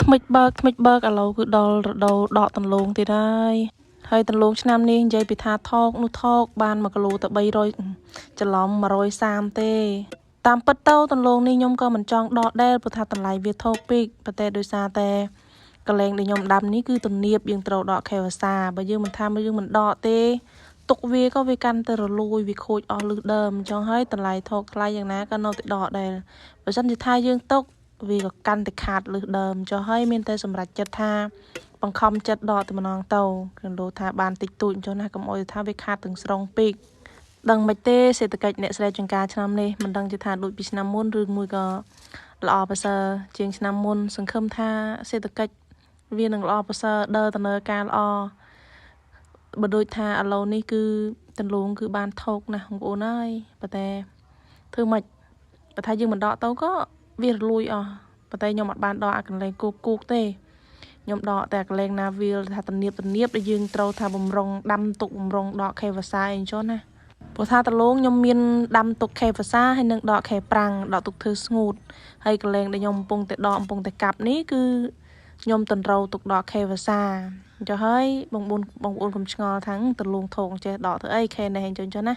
ថ្មិចបើកថ្មិចបើកឥឡូវគឺដល់រដូវដកទន្លងទៀតហើយហើយទន្លងឆ្នាំនេះនិយាយពីថាថោកនោះថោកបាន1គីឡូទៅ300ច្រឡំ130ទេតាមពិតទៅទន្លងនេះខ្ញុំក៏មិនចង់ដកដែរព្រោះថាតម្លៃវាថោកពេកប៉ុន្តែដោយសារតែកន្លែងដែលខ្ញុំដាំនេះគឺទំនាបយើងត្រូវដកខែវស្សាបើយើងមិនថាយើងមិនដកទេទុកវាក៏វាកាន់តែរលួយវាខូចអស់លឹះដើមអញ្ចឹងហើយតម្លៃថោកថ្លៃយ៉ាងណាក៏នៅតែដកដែរបើសិនជាថាយើងទុកវាក៏កាន់តែខាតលឹះដើមចុះហើយមានតែសម្រេចចិត្តថាបង្ខំចិត្តដកតែម្ដងទៅគឺលោកថាបានតិចតួចអញ្ចឹងណាកុំអោយថាវាខាតទាំងស្រុងពេកដឹងមិនទេសេដ្ឋកិច្ចអ្នកស្រែចម្ការឆ្នាំនេះមិនដឹងជាថាដូចពីឆ្នាំមុនឬមួយក៏ល្អប្រសើរជាងឆ្នាំមុនសង្ឃឹមថាសេដ្ឋកិច្ចវានឹងល្អប្រសើរដើរដំណើរការល្អបើដូចថាឥឡូវនេះគឺទន្លងគឺបានថោកណាស់បងប្អូនហើយប៉ុន្តែធ្វើម៉េចបើថាយើងមិនដកទៅក៏វារលួយអស់ប៉ុន្តែខ្ញុំអត់បានដកអាកន្លែងគោកគោកទេខ្ញុំដកតែកន្លែងណាវាលថាទំនៀបទំនៀបដែលយើងត្រូវថាបំរុងដាំទុកបំរុងដកខេវសាអីចុះណាព្រោះថាតលងខ្ញុំមានដាំទុកខេវសាហើយនឹងដកខេប្រាំងដកទុកធ្វើស្ងួតហើយកន្លែងដែលខ្ញុំកំពុងតែដកកំពុងតែកាប់នេះគឺខ្ញុំតន្រូវទុកដកខេវសាអញ្ចឹងហើយបងប្អូនបងប្អូនកុំឆ្ងល់ថាតលងថងចេះដកធ្វើអីខេនេះអញ្ចឹងចុះណា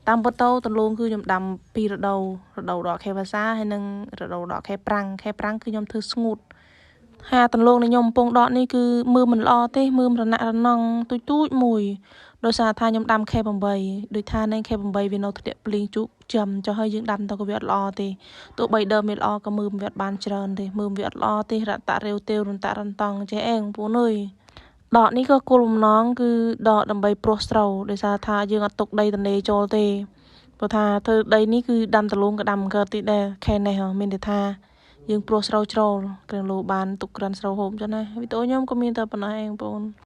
តាមពិតទៅទន្លងគឺខ្ញុំដាំពីររដូវរដូវដកខេវសាហើយនិងរដូវដកខេប្រាំងខេប្រាំងគឺខ្ញុំធ្វើស្ងួតហើយអាទន្លងដែលខ្ញុំកំពុងដកនេះគឺមើលមិនល្អទេមើលរណៈរណងទូចទូចមួយដោយសារថាខ្ញុំដាំខេ8ដូចថានឹងខេ8វានៅធ្លាក់ភ្លៀងជក់ចំចុះហើយយើងដាំទៅក៏វាអត់ល្អទេទោះបីដើមវាល្អក៏មើលវាអត់បានច្រើនទេមើលវាអត់ល្អទេរតៈរាវទេវរន្តៈរន្តង់ចេះអេងពូនអើយដកនេះក៏គោលបំណងគឺដកដើម្បីព្រោះស្រូវដោយសារថាយើងអត់ទុកដីទនេចូលទេព្រោះថាធ្វើដីនេះគឺដាំដលងក៏ដាំកើតតិចដែរខែនេះមានតែថាយើងព្រោះស្រូវជ្រុលគ្រឿងលោបានទុកក្រិនស្រូវហូបចឹងណាវីដេអូខ្ញុំក៏មានតែប៉ុណ្ណេះឯងបងប្អូន។